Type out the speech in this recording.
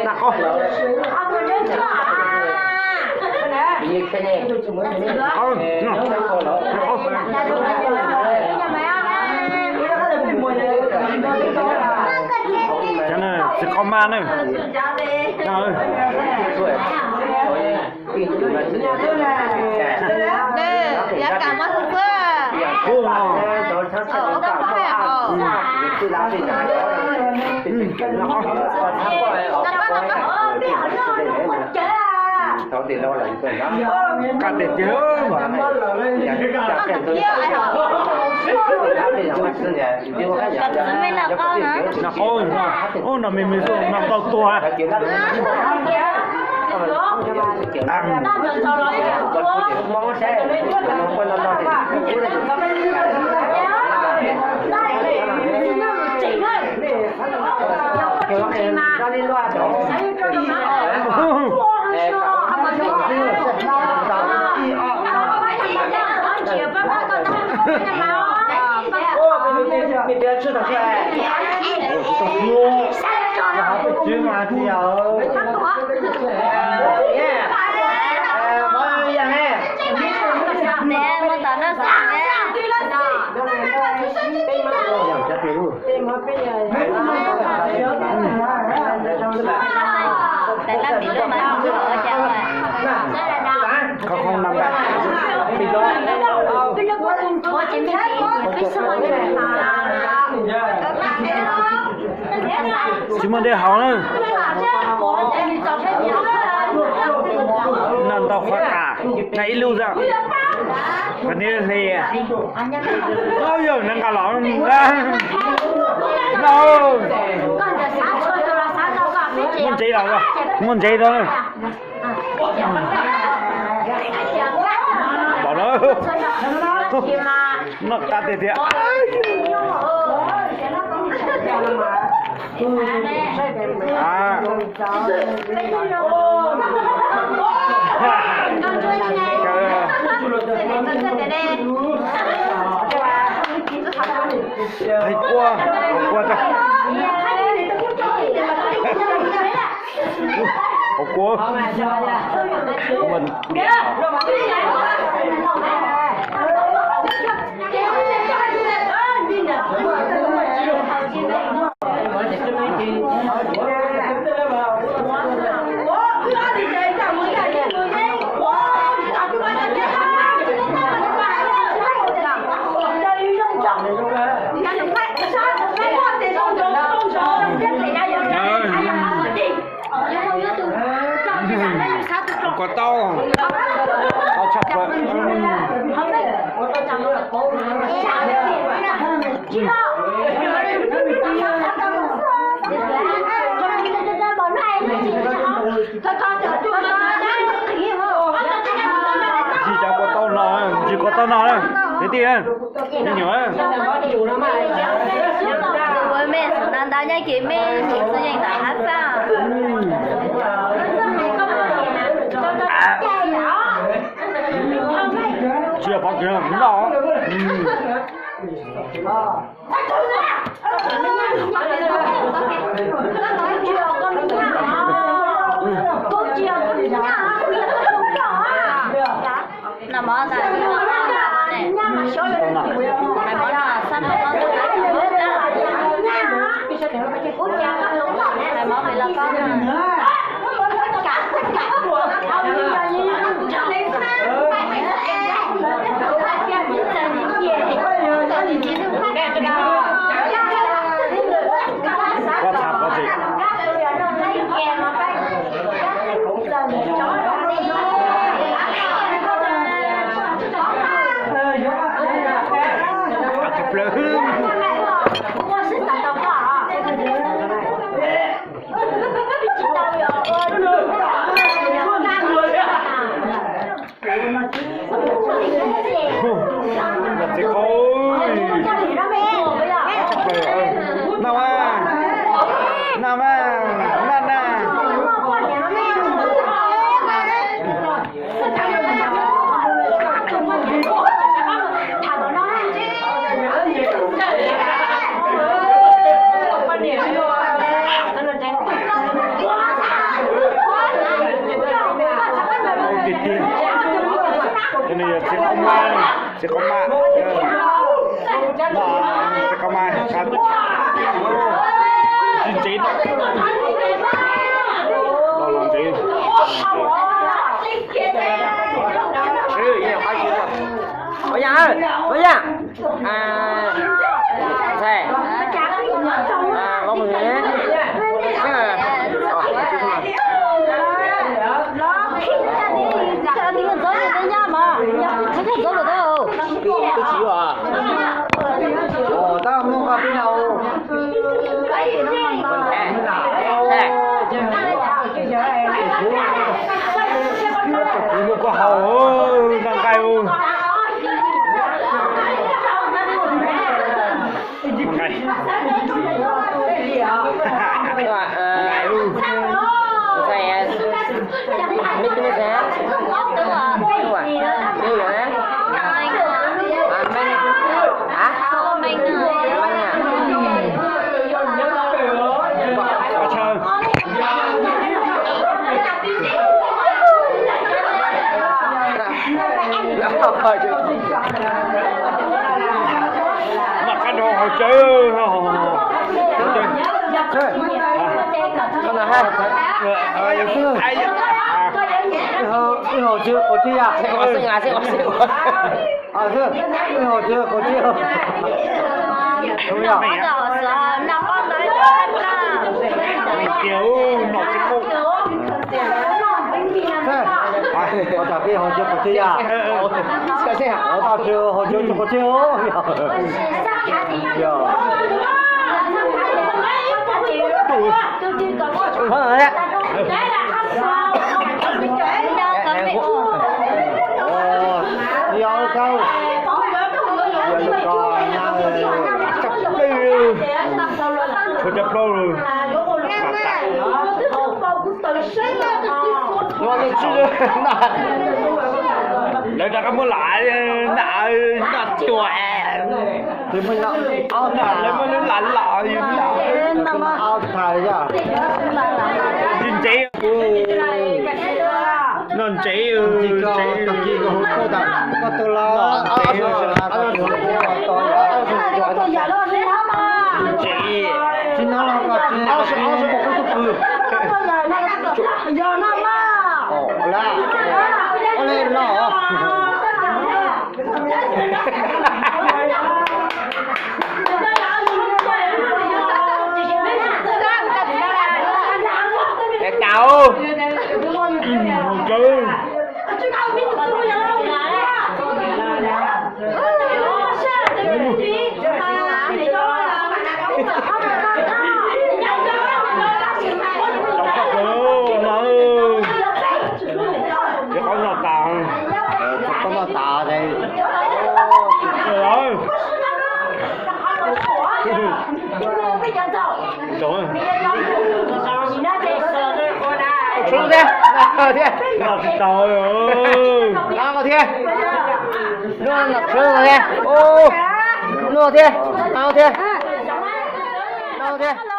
Nag qau. Qau, no. Nag qau. Cov no txiv qau mas na. Yav kam mas xwb xwb. Ub, ub, ub. Qab tiag tiag. Nag qau, ub, no me me xwb, no tau tuag. Khau khau na. Tsis muaj dej haus na. Noj ntau qhuav tas, noj ib lub xwb. Qhov niag hli, yog nqa los no. Muaj ntsev los, muaj ntsev los. Npam na, noj qab tiag tiag. Hais kua, kua tag. Hauv kua. Kua tau, tau tshaj plaws. Ntsis cov kua tau no, ntsis kua tau no na, kwv tij, me nyuam. Tus ua me xub na ntau nyob ces me ntsis txwv yeej tam hab faj. Tsis yog pov kev noj. Noj mov ntag. Hais mov no, xab mov no, hais mov pem los koj. Koj txhab koj tsis. Tshaj plaws. Txiv qau. Txiv qau mas, txiv qau mas, tsis ntsev, los los ntsev. Ua Yaj, ua Yaj, ntxhais, los mus ne. Twb tsis yuav. Tab muab koj tib no. Kuv muab koj haus, nqa nqaij. Mas qab no haus cawv, Cov plaub, lawv rov qab muab lam noj cua, lawv muab lub lam lam, ntsev, noj ntsev, ntsev. Cau. Qhov no tas, qhov no tas. Tshuav thiab, thiab, no thiab, no thiab, no thiab, no thiab.